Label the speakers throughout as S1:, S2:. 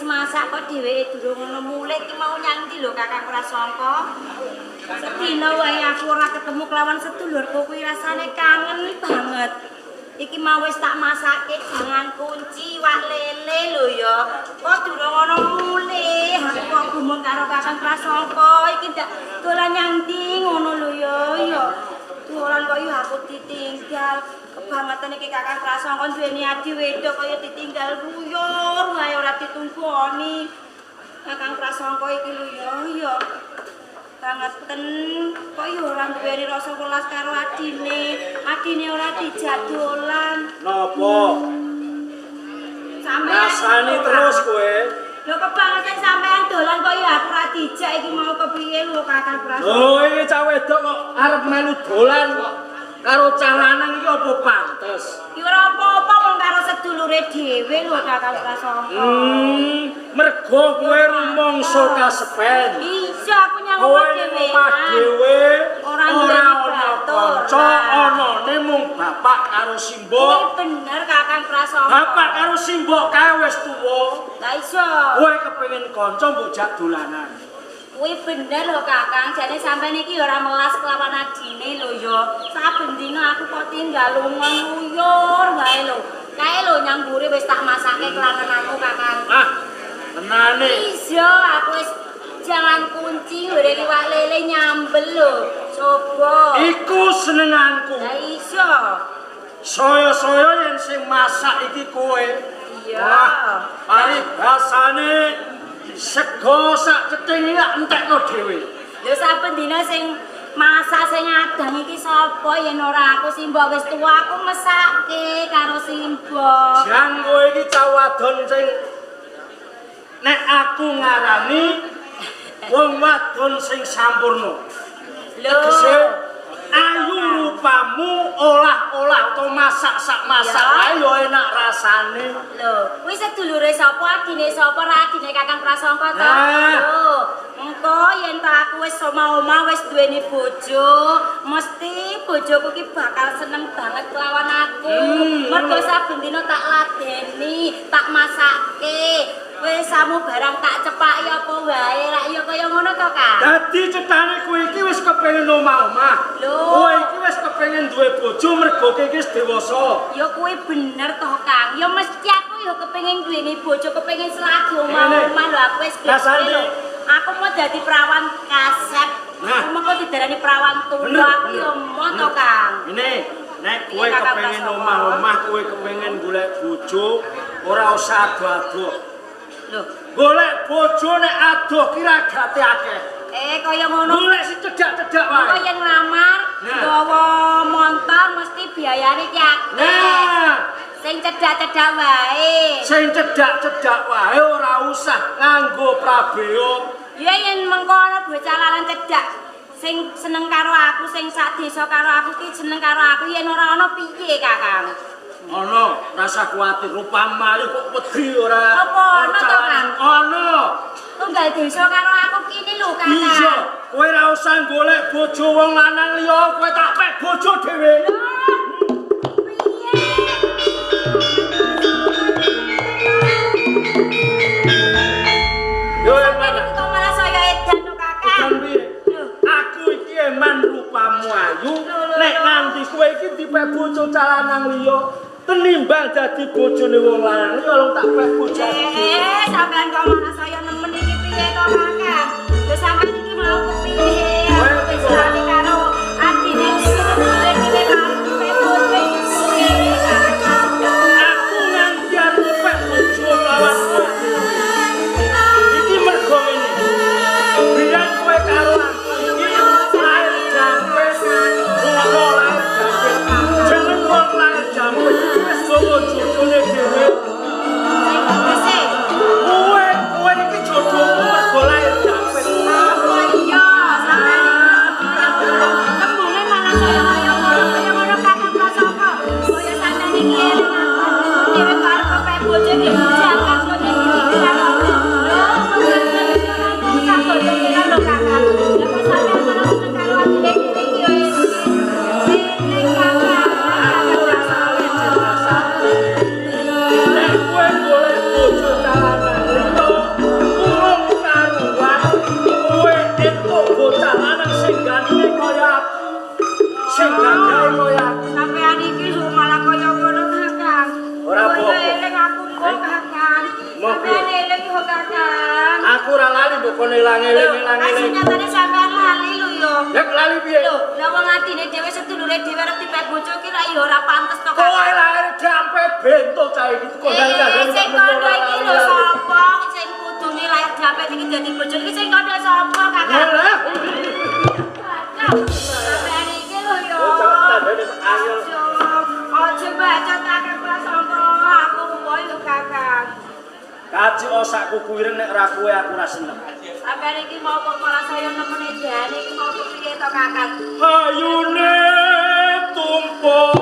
S1: wis masak kok dheweke durung ono mulih iki mau nyang ndi lho Kakang Prasangka. Sedina wae aku ora ketemu kelawan sedulurku kuwi rasane kangen banget. Iki mau wis tak masake jangan kunci wak lele lho ya. Kok durung ono mulih, aku kok gumun karo Kakang Prasangka iki ndak dolan nyang ndi ngono lho ya. Ya dolan kok ya aku ditinggal. Kebangetan iki Kakang Prasangka duweni adi wedok kaya ditinggal ruyur wae ora ditunggoni. Kakang Prasangka iki lho ya ya. Bangeten kok ya ora duweni rasa welas karo adine. Adine ora dijak dolan.
S2: Napa?
S1: Sampeyan
S2: Rasani terus kowe.
S1: Lho kebangetan sampean dolan kok ya aku ora dijak iki mau kepiye lho Kakang Prasangka.
S2: Lho iki cah wedok kok arep melu dolan kok karo cah lanang iki apa pantes?
S1: Ya ora apa-apa wong karo sedulure dhewe lho Kakang Prasangka.
S2: Mergo kowe rumangsa kasepen.
S1: Iya aku nyang
S2: Kowe
S1: omah
S2: ning
S1: dhewe.
S2: omah dhewe
S1: Ora
S2: ora
S1: duweni
S2: ana
S1: batur.
S2: kanca, anane mung bapak karo simbok.
S1: Kuwi bener Kakang Prasangka.
S2: Bapak karo simbok kae wis tuwa.
S1: Lah iya.
S2: Kowe kepengin kanca mbok jak dolanan.
S1: Kuwi bener lho Kakang, jane sampean iki ya ora melas kelawan adine lho ya. Saben dina aku kok tinggal lunga nguyur wae lho. Kae lho nyang mburi wis tak masake kelawan aku Kakang.
S2: Ah, tenane.
S1: Iya, aku wis jangan kunci ngore iwak lele nyambel lho. Coba.
S2: Iku senenganku.
S1: Lah iya.
S2: Saya-saya yen sing masak iki kowe.
S1: Iya.
S2: Wah, paribasane sego sak cething iki entekno dhewe.
S1: Lho saben dina sing masak sing adang iki sapa yen ora aku simbok wis tuwa aku mesake karo simbok.
S2: Jan kowe iki cah wadon sing nek aku ngarani wong wadon sing sampurna.
S1: Lho.
S2: Tegese ayu rupamu, olah-olah utawa masak sak masak wae ya enak rasane.
S1: Lho, kuwi sedulure sapa, adine sapa, ra adine Kakang Prasangka to?
S2: Nah.
S1: Lho, engko yen ta aku wis omah-omah wis duweni bojo, mesti bojoku ki bakal seneng banget kelawan aku. Mergo saben dina tak ladeni, tak masake. Wis samu barang tak cepaki apa wae, rak ya kaya ngono to, Kang?
S2: Dadi cetane kowe iki wis kepengin omah-omah.
S1: Lho.
S2: Kowe iki wis kepengin duwe bojo mergo kowe iki wis dewasa.
S1: Ya kuwi bener to, Kang. Ya mesti aku ya kepengin duweni bojo, kepengin selagi omah-omah lho aku wis
S2: Rasane.
S1: gede lho. Aku mau dadi perawan kasep.
S2: Nah.
S1: Aku mengko didarani perawan tuwa
S2: Bener,
S1: aku ya
S2: bener.
S1: mau to, Kang.
S2: Ini nek kowe
S1: Piye, Kakang
S2: kepengin
S1: Prasangka?
S2: omah-omah, kowe kepengin golek bojo, ora usah ado-ado.
S1: Lho,
S2: Golek bojo nek adoh ki ragate akeh.
S1: Kaya ngono.
S2: Golek sing cedhak-cedhak
S1: Engko
S2: wae.
S1: yen nglamar
S2: Nah.
S1: nggawa montor mesti biayane ki akeh.
S2: Nah,
S1: Sing cedhak-cedhak wae.
S2: sing cedhak-cedhak wae ora usah nganggo prabeya.
S1: Ya yen mengko ana bocah lanang cedhak sing seneng karo aku, sing sak desa karo aku ki seneng karo aku, yen ora ana piye, Kakang?
S2: Ana, rasa kuwatir rupamae kok wedi ora.
S1: Apa ana to, Kang?
S2: Ana.
S1: Tunggal desa karo aku kini lho, Kakang.
S2: Iya, kowe ora usah golek bojo wong lanang liya, kowe tak pek bojo dhewe.
S1: Piye?
S2: Yo
S1: Sampeyan
S2: eman.
S1: iki kok malah saya edan lho, Kakang.
S2: Edan piye?
S1: Lho,
S2: Aku iki eman rupamu ayu,
S1: Lho, lho,
S2: nek
S1: lho.
S2: nganti kowe iki dipek bojo cah lanang liya, tenimbang dadi bojone wong lanang liya lho tak pek bojo aku dhewe.
S1: Sampeyan kok malah saya nemen iki piye to, Kakang? Lho sampeyan iki mau kepiye?
S2: Kowe
S1: Aku wis
S2: kok-
S1: lali karo adine iki sedulure dhewe karo dipek bojo iki piye, Kakang?
S2: Aku nganti arep nyepek bojo lawan kowe dhewe. Iki mergo ngene. Biyen kowe karo aku iki lahir jampit, rungokno lahir jampit. Jeneng wong lahir jampit iki wis gawa jodone dhewe.
S1: Sing tegese.
S2: Kowe kowe iki jodohmu mergo lahir jampit.
S1: Apa iya, sampeyan iki tembunge malah saya kaya ngono, kaya ngono Kakang Prasangka. Kaya sampeyan iki eling aku dhewe kok arep kepek bojo iki jangan bojo iki dikiran. Lho, mboten ora usah godhong lho Kakang. Lah kok sampeyan malah seneng karo adine dhewe iki ya eling Kakang. Kakang Prasangka.
S2: Aku ora lali mbok kono ilang-eling ilang-eling.
S1: Nyatane sampean lali lho yo.
S2: Lah lali piye?
S1: Lho, lah wong atine dhewe sedulure dhewe arep dipek bojo ki ra ya ora pantes to.
S2: Kowe lahir dampet bento cah iki kondang-kandang.
S1: Sing kandha iki lho sapa sing kudune lahir dampet iki dadi bojo iki sing kandha sapa Kakang?
S2: Lah.
S1: Sampean iki lho yo. Aja bacot Kakang Prasangka, aku wae lho Kakang.
S2: Kaji osak kuku ireng nek ora kowe aku ora seneng.
S1: Sampeyan iki mau kok malah saya nemene jane iki mau kepiye to Kakang?
S2: Ayune tumpuk.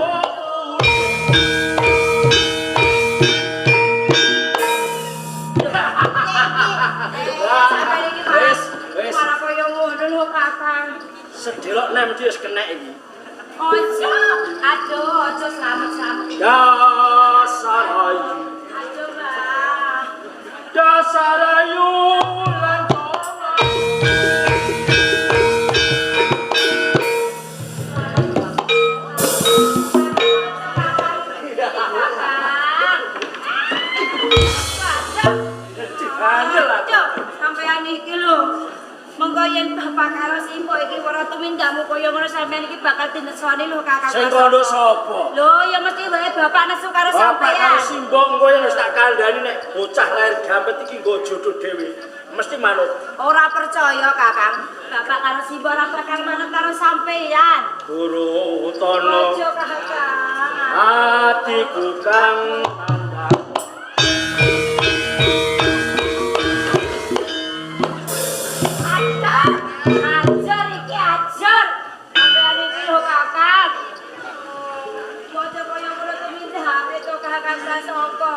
S1: Sampeyan iki
S2: wis
S1: malah koyo ngono lho Kakang.
S2: Sedelok nem wis kenek iki.
S1: Ojo, aduh, ojo slamet-slamet.
S2: Dasar ayu.
S1: Aduh, Mbak.
S2: Dasar ayu lan tolong.
S1: Sampeyan iki lho. Mengko yen bapak karo simpo iki ora tumindakmu kaya ngono sampeyan iki bakal dinesoni lho Kakang.
S2: Sing kandha sapa?
S1: Lho ya mesti wae bapak nesu karo sampeyan.
S2: Bapak karo simbo engko yen wis tak kandhani nek bocah lahir gampet iki nggo jodoh dhewe, mesti manut.
S1: Ora percaya Kakang. Bapak karo simbo ora bakal manut karo sampeyan.
S2: Guru Utono.
S1: Aja Kakang.
S2: Atiku kang tandang.
S1: Ajar iki ajar. Sampeyan iki lho Kakang. Maca kaya ngono tumindake to Kakang Prasangka.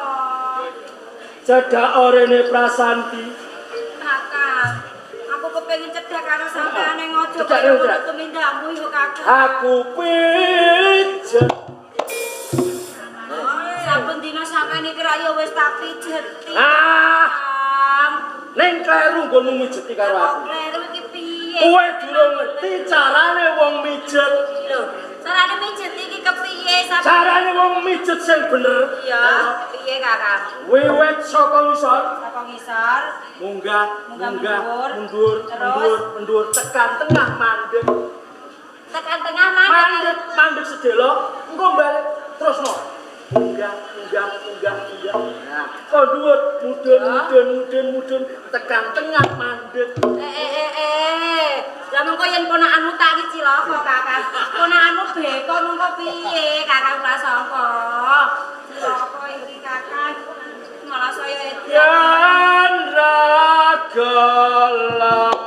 S2: Cedhak orene Prasanti.
S1: Kakang, aku kepengin cedhak karo sampeyan ning aja kaya ngono tumindakmu yo Kakang.
S2: Aku pijet.
S1: Saben dina sampeyan iki ra yo wis tak pijeti.
S2: Ah. Ning kleru nggonmu mijeti karo aku.
S1: Kleru iki piye?
S2: Kowe durung ngerti carane wong mijet.
S1: Lho, carane mijet iki kepiye sampeyan?
S2: Carane wong mijet sing bener.
S1: Iya, piye Kakang?
S2: Wiwit saka ngisor.
S1: Saka ngisor.
S2: Munggah, munggah, mundur, mundur, mundur, tekan tengah mandek.
S1: Tekan tengah mandek.
S2: Mandek, mandek sedelok, engko balik terusno. Munggah, munggah, munggah, munggah. Nah, kok dhuwur, mudhun, mudhun, mudhun, mudhun, tekan tengah mandek.
S1: Lah mengko yen ponakanmu tak iki cilaka, Kakang. Ponakanmu beko mengko piye, Kakang Prasangka? Cilaka iki, Kakang. Malah saya edan.
S2: Yen ra gelem.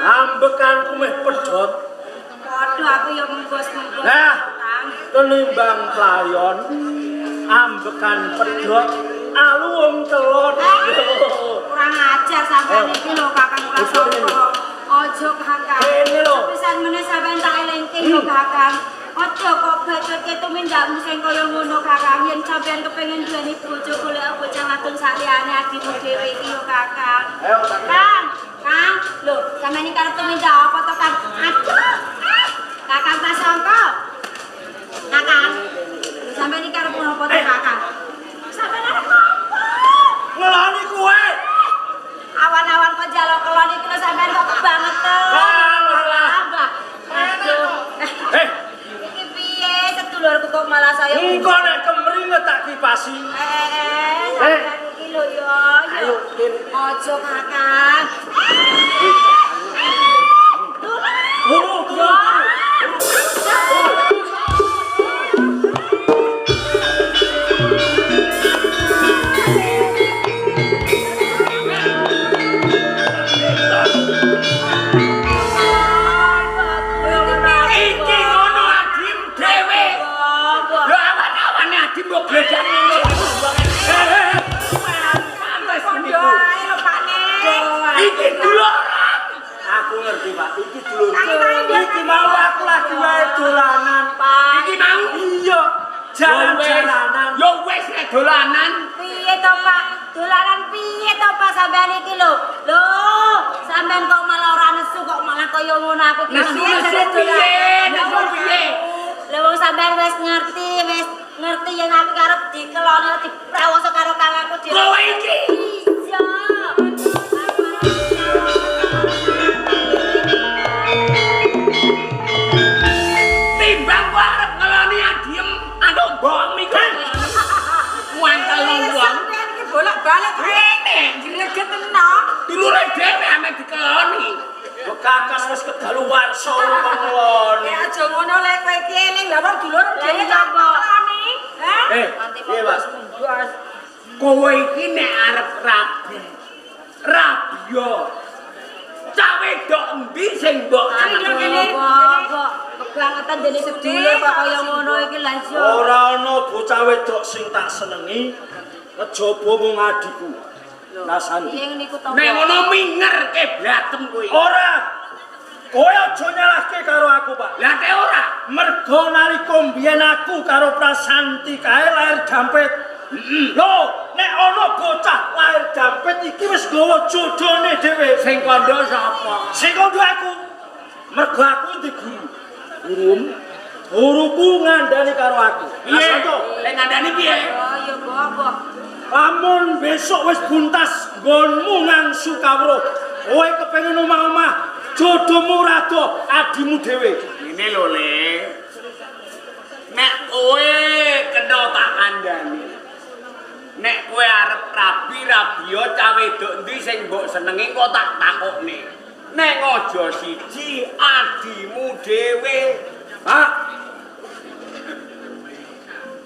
S2: Ambekanku meh pedhot.
S1: Padha aku ya menggos-menggos.
S2: Nah.
S1: Kang.
S2: Tenimbang playon ambekan pedhot aluwung telon.
S1: Kurang ajar sampean iki lho Kakang Prasangka. Aja Kakang.
S2: Kene lho.
S1: Pisan meneh sampean tak elingke lho Kakang. Aja kok bacotke tumindakmu sing kaya ngono Kakang. Yen sampean kepengin duweni bojo golek bocah wadon saliyane adimu dhewe iki lho Kakang.
S2: Ayo tak.
S1: Kang, Kang, lho sampean iki karep tumindak apa to Kang? Aduh. Ah. Kakang Prasangka. Kakang. Lho sampean iki karep ngopo to Kakang? Sampean arep ngopo?
S2: Ngeloni kowe.
S1: Awan-awan kok njaluk kelon iki lho sampean kok kebangetan.
S2: Lah, lah.
S1: Abah. Aduh.
S2: Eh,
S1: Iki piye sedulurku kok malah saya
S2: engko nek kemringet tak kipasi.
S1: Sampean iki lho ya.
S2: Ayo kene.
S1: Aja Kakang.
S2: Turu, turu, turu.
S3: Iki ngono adim dhewe. Lho awan-awane adim mbok gledhak ngono. Pantes niku. Iki dulur.
S2: Aku ngerti, Pak. Iki dulur. Iki mau aku lagi wae dolanan, Pak.
S3: Iki mau
S2: Iya, jalan-jalanan.
S3: Yo wis nek dolanan.
S1: Piye to, Pak? Dolanan piye to, Pak sampean iki lho? Lho, sampean kok malah ora nesu kok malah kaya ngono aku ki.
S3: Nesu-nesu piye? Nesu piye?
S1: Lha wong sampean wis ngerti yen aku karep dikeloni diprawoso karo kakangku dhewe.
S3: Kowe iki.
S1: Iya.
S3: Timbang kowe arep ngeloni adiem antuk mbokmu iku. Muantel wong.
S4: Sampean iki bolak-balik
S3: Rene,
S4: greget tenan.
S3: dulure dhewe ame dikeloni.
S2: Kok kakas wis kedaluwarsa kok ngeloni.
S4: Ya aja ngono lek kowe iki eling lha wong dulur
S1: Lah
S4: dhewe
S1: iya, Mbok.
S4: keloni. Hah?
S2: Eh, piye, Pak?
S3: Kowe iki nek arep rabi. Rabi yo. Cah wedok endi sing mbok senengi?
S1: Kok kebangetan dene sedulur kok kaya ngono iki lha iya.
S2: Ora ana bocah wedok sing tak senengi kejaba mung adikku. Nasandi.
S1: Piye niku to?
S3: Nek ngono minger keblatem kowe.
S2: Ora. Kowe aja nyalahke karo aku, Pak.
S3: Lah nek ora,
S2: Mergo nalika mbiyen aku karo Prasanti kae lahir dampit. Lho, nek ana bocah lahir dampit iki wis nggawa jodone dhewe.
S3: sing kandha sapa?
S2: Sing kandha aku. Mergo aku di guru. Gurum. Guruku ngandani karo aku.
S3: Piye?
S2: Prasanto,
S3: Lek ngandani piye?
S1: Oh ya mbok.
S2: lamun besok wis buntas nggonmu ngangsu kawruh. Kowe kepengin omah-omah, jodohmu rada adimu dhewe.
S3: Ngene lho, Le. Nek kowe kena tak kandhani. Nek kowe arep rabi, rabi yo cah wedok endi sing mbok senengi kok tak takokne. Nek aja siji adimu dhewe.
S2: Pak.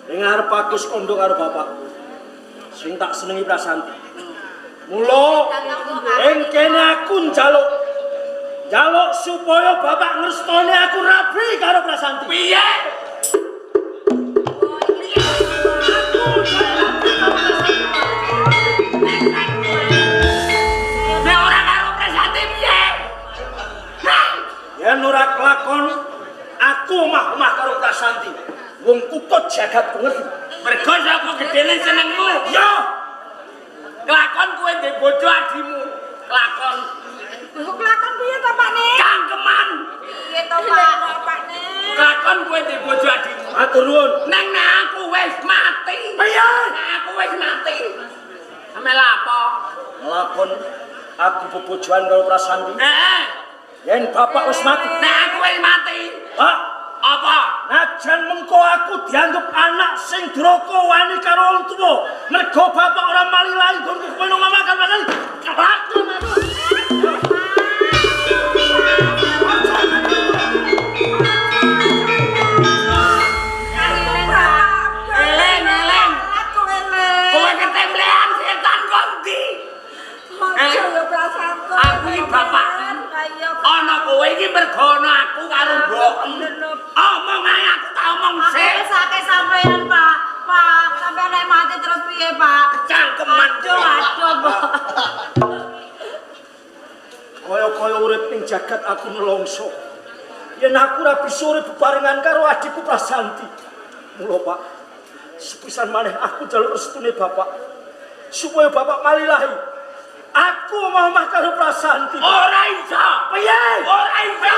S2: Ing arep aku wis kandha karo bapak. Sing tak senengi Prasanti. Mula ing kene aku njaluk njaluk supaya bapak ngrestoni aku rabi karo Prasanti.
S3: Piye? Nek ora karo Prasanti piye? Hah?
S2: Yen ora kelakon aku omah-omah karo Prasanti. Wong kutut jagat ngerti.
S3: Mergo saka gedene senengmu.
S2: Ya,
S3: Kelakon kowe ndek bojo adimu. Kelakon
S4: Lho kelakon piye to, Pak Ne?
S3: cangkeman.
S1: Piye to, Pak?
S4: Pak Ne.
S3: Kelakon kowe ndek bojo adimu.
S2: matur nuwun.
S3: Neng nek aku wis mati.
S2: Piye?
S3: Nek aku wis mati. Ame lapo?
S2: Nglakon aku bebojoan karo Prasanti.
S3: Heeh.
S2: Yen bapak wis mati.
S3: Nek aku wis mati,
S2: Pak,
S3: apa?
S2: najan mengko aku dianggep anak sing duraka wani karo wong tuwa. Mergo bapak ora malilahi nggonku kowe nang omah kan Prasanti. Kelakon aku.
S3: Eleng, eleng.
S4: Aku eleng.
S3: Kowe ketemblean setan ko ndi?
S4: Aja ya Prasanto.
S3: Aku iki bapak.
S1: Ayo
S3: Ana Kowe iki mergo ana aku karo mbokem. Omong ae aku tak omong sik.
S1: Aku sakit sampean, Pak. Pak, sampean nek mati terus piye, Pak?
S3: Cangkeman.
S1: Aduh, aduh, Pak.
S2: Kaya-kaya urip ning jagat aku nelongso. Yen aku ora bisa urip bebarengan karo adikku Prasanti. Mula, Pak, sepisan maneh aku njaluk restune Bapak supaya Bapak malilahi. Aku omah-omah karo Prasanti.
S3: Ora iso.
S2: Piye?
S3: Ora iso.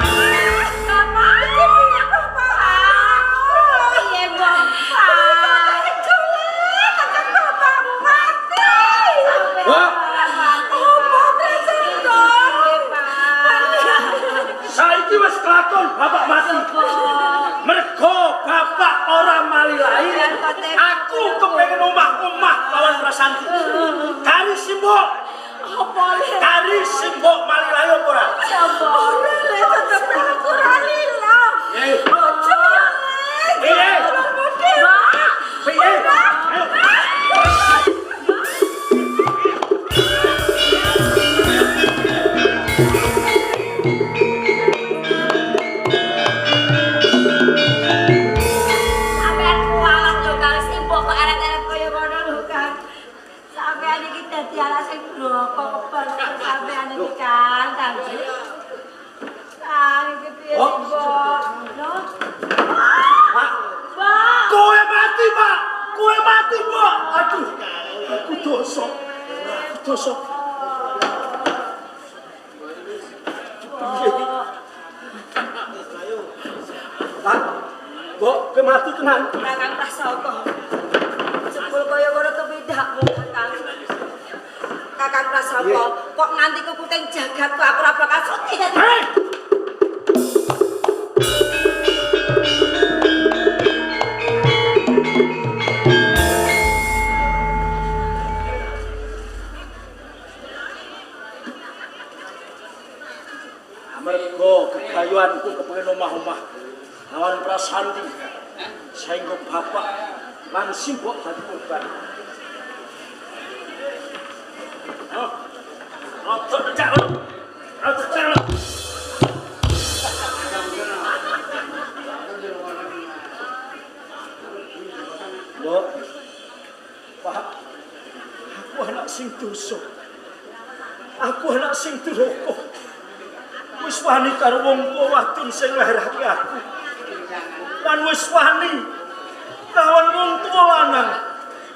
S1: Bapak, iki piye, Bapak? Piye, Bapak?
S4: Tekan bapakmu mati.
S2: Wah.
S4: Apa Prasanta?
S2: Saiki wis kelakon Bapak mati. Mergo Bapak ora malilahi, aku kepengin omah-omah lawan Prasanti. Kari simbok,
S1: Apa le?
S2: kari simbok malilahi apa ora?
S1: Sapa?
S4: Ora le tetep aku ora lila.
S2: Eh.
S4: Ojo ya le.
S2: Piye?
S4: Dulurmu dhewe.
S2: Piye? Ayo.
S1: Sampean kualat yo Kang simbok kok eret-eret kaya ngono lho Kang. Sampean iki dadi alas sing bloko kebon sampean iki Kang, Kang. Kang iki piye
S2: Oh.
S1: simbok? Lho.
S2: Pak,
S1: Mbok.
S2: kowe mati, Pak. Kowe mati, Mbok. Aduh, aku dosa. Aku dosa. Pak, Mbok, kowe mati tenan.
S1: Kakang Prasaka. Jebul kaya ngono tumindakmu, Kakang. Kakang Prasaka, kok nganti kekuting jagat kok aku ora bakal suci dadi.
S2: Hei! Mergo kegayuanku kepengin omah-omah lawan Prasanti sehingga bapak lan simbok dadi korban. Oh, rodok cak lho. Rodok cak lho. Mbok, Pak, aku anak sing dosa. Aku anak sing duraka. Wis wani karo wong tuwa wadon sing nglairake aku. Lan wis wani lawan wong tuwa lanang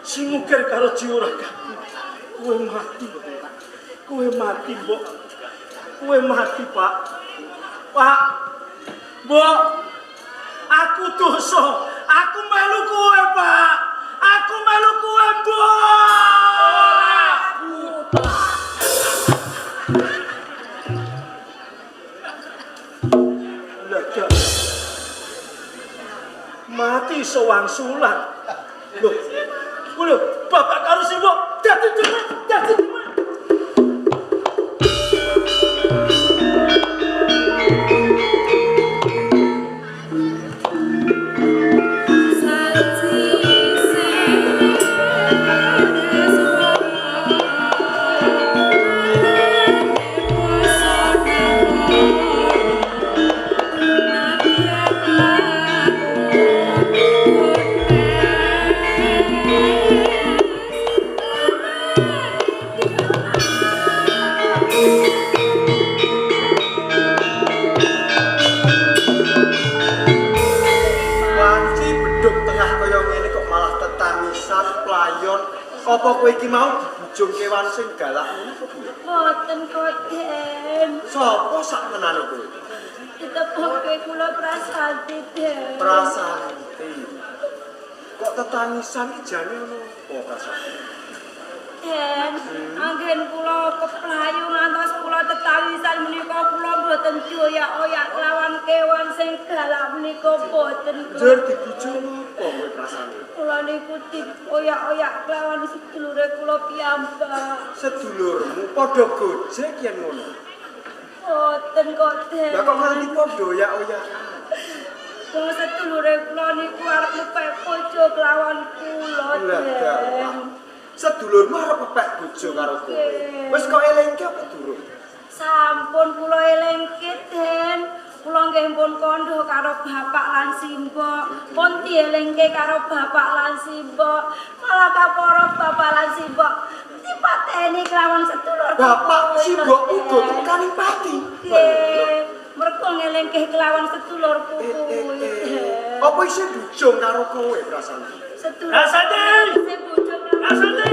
S2: sing ngukir karo jiwa ragaku. Kowe mati. Kowe mati, Mbok. Kowe mati, Pak. Pak. Mbok. Aku dosa. Aku melu kowe, Pak. Aku melu kowe, Mbok. Lega. Mati sewangsulan. Loh. Lho, bapak karo simbok dadi dhewe, dadi dhewe.
S5: Wanci beduk tengah kaya ngene kok malah tetangisan playon. Apa kowe iki mau dibujung kewan sing galak ngono apa piye?
S1: Mboten koden.
S5: Sopo sak menane kowe?
S1: Ditepoke kula Prasanti, Den.
S5: Prasanti. Kok tetangisan iki jane ono apa Prasanti?
S1: Den, anggen kula keplayu ngantos kula tetangisan menika kula mboten dioyak-oyak kelawan kewan sing galak menika mboten.
S5: Njur dibujung apa kowe Prasanti?
S1: Kula niku dioyak-oyak kelawan sedulure kula piyambak.
S5: Sedulurmu padha gojek yen ngono.
S1: Mboten kok, Den.
S5: Lah kok nganti padha oyak-oyakan?
S1: Wong sedulure kula niku arep ngepek bojo kelawan kula, Den.
S5: Sedulurmu arep ngepek bojo karo kowe. Wis kok elingke apa durung?
S1: Sampun kula elingke, Den. Kula nggih pun kandha karo bapak lan simbok. Pun dielingke karo bapak lan simbok. Malah kapara bapak lan simbok dipateni kelawan sedulur.
S5: Bapak simbok uga tekaning pati.
S1: Nggih. Mergo ngelingke kelawan sedulurku kuwi.
S5: Apa isih bujung karo kowe, Prasanti?
S1: Sedulur.
S2: Prasanti!
S1: Isih bujung.
S2: Prasanti!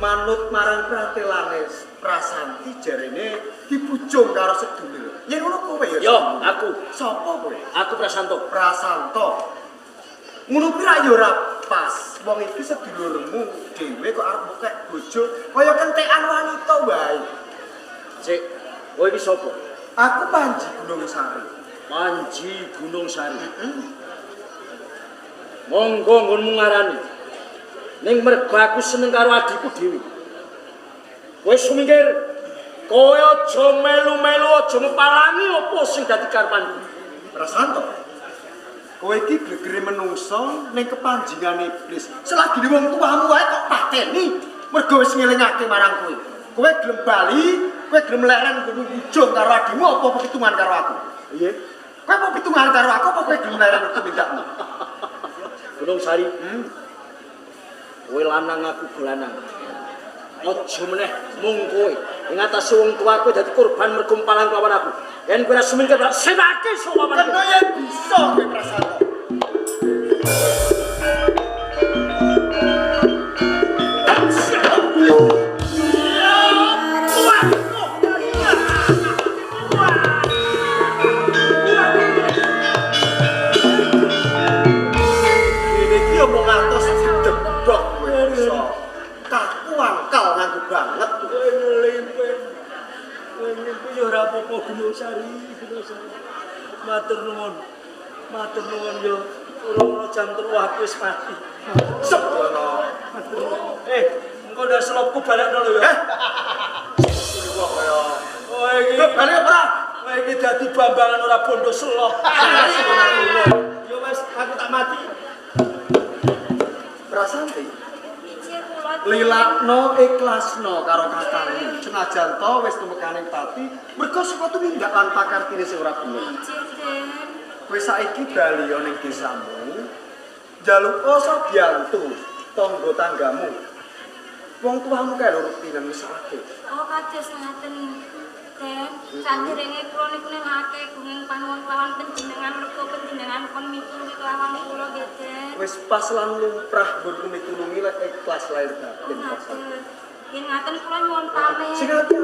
S5: Manut marang pratelane Prasanti jarene dibujung karo sedulur. Yen ngono kowe ya?
S2: Yo, aku.
S5: Sapa kowe?
S2: Aku Prasanto.
S5: Prasanto. Ngono kuwi ra ya ora pas. Wong iki sedulurmu dhewe kok arep mbok bojo kaya kentekan wanita wae.
S2: Cek, kowe iki sapa?
S5: Aku Panji Gunung Sari.
S2: Panji Gunung Sari. Monggo nggonmu ngarani. Ning mergo aku seneng karo adhiku dhewe. Kowe sumingkir, kowe aja melu-melu, aja mepalangi apa sing dadi karepanku.
S5: Prasanto. Kowe iki glegere menungso ning kepanjingane iblis. Selagine wong tuamu wae kok pateni mergo wis ngelingake marang kowe. Kowe gelem bali, kowe gelem leren nggon bujung karo adhimu apa pitungan karo aku? Piye? Kowe apa pitungan karo aku apa kowe gelem leren tumindakmu?
S2: Gunung Sari. Kowe lanang aku lanang. Aja meneh mung kowe ing atase wong tuaku dadi korban mergo palang kelawan aku. Yen kowe ora sumingkir tak senake sowan.
S5: Kena yen bisa kowe Prasanto. Ngene iki omong atos didebok kowe bisa. Kaku angkal nganggo banget.
S2: Kowe nglimpe. Kowe nglimpe ya ora apa-apa Gunung Sari, Gunung Sari. Matur nuwun. Matur nuwun yo. Ora jam 3 aku wis mati.
S5: Sembrono.
S2: Engko ndak selopku balekno lho ya.
S5: Kaya.
S2: Kowe iki
S5: balik ora?
S2: Kowe iki dadi bambangan ora bondo selop. Yo wis aku tak mati.
S5: Prasanti. Lilakno ikhlasno karo kakangmu. Senajan to wis tumekaning pati, mergo saka tumindak lan pakartine sing ora bener. Kowe saiki bali ning desamu, njaluk sabiyantu tangga tanggamu. Wong tuamu kae lho rupine mesake.
S1: Oh, kados ngaten, Den. Saderenge kula niku nengake gunging panuwun kelawan panjenengan mergo panjenengan pun mitulungi kelawan kula nggih, Den.
S5: Wis pas lan lumrah nggonku mitulungi lek ikhlas lahir batin.
S1: Ngaten. Yen ngaten kula nyuwun pamit.
S5: Sing ati-ati.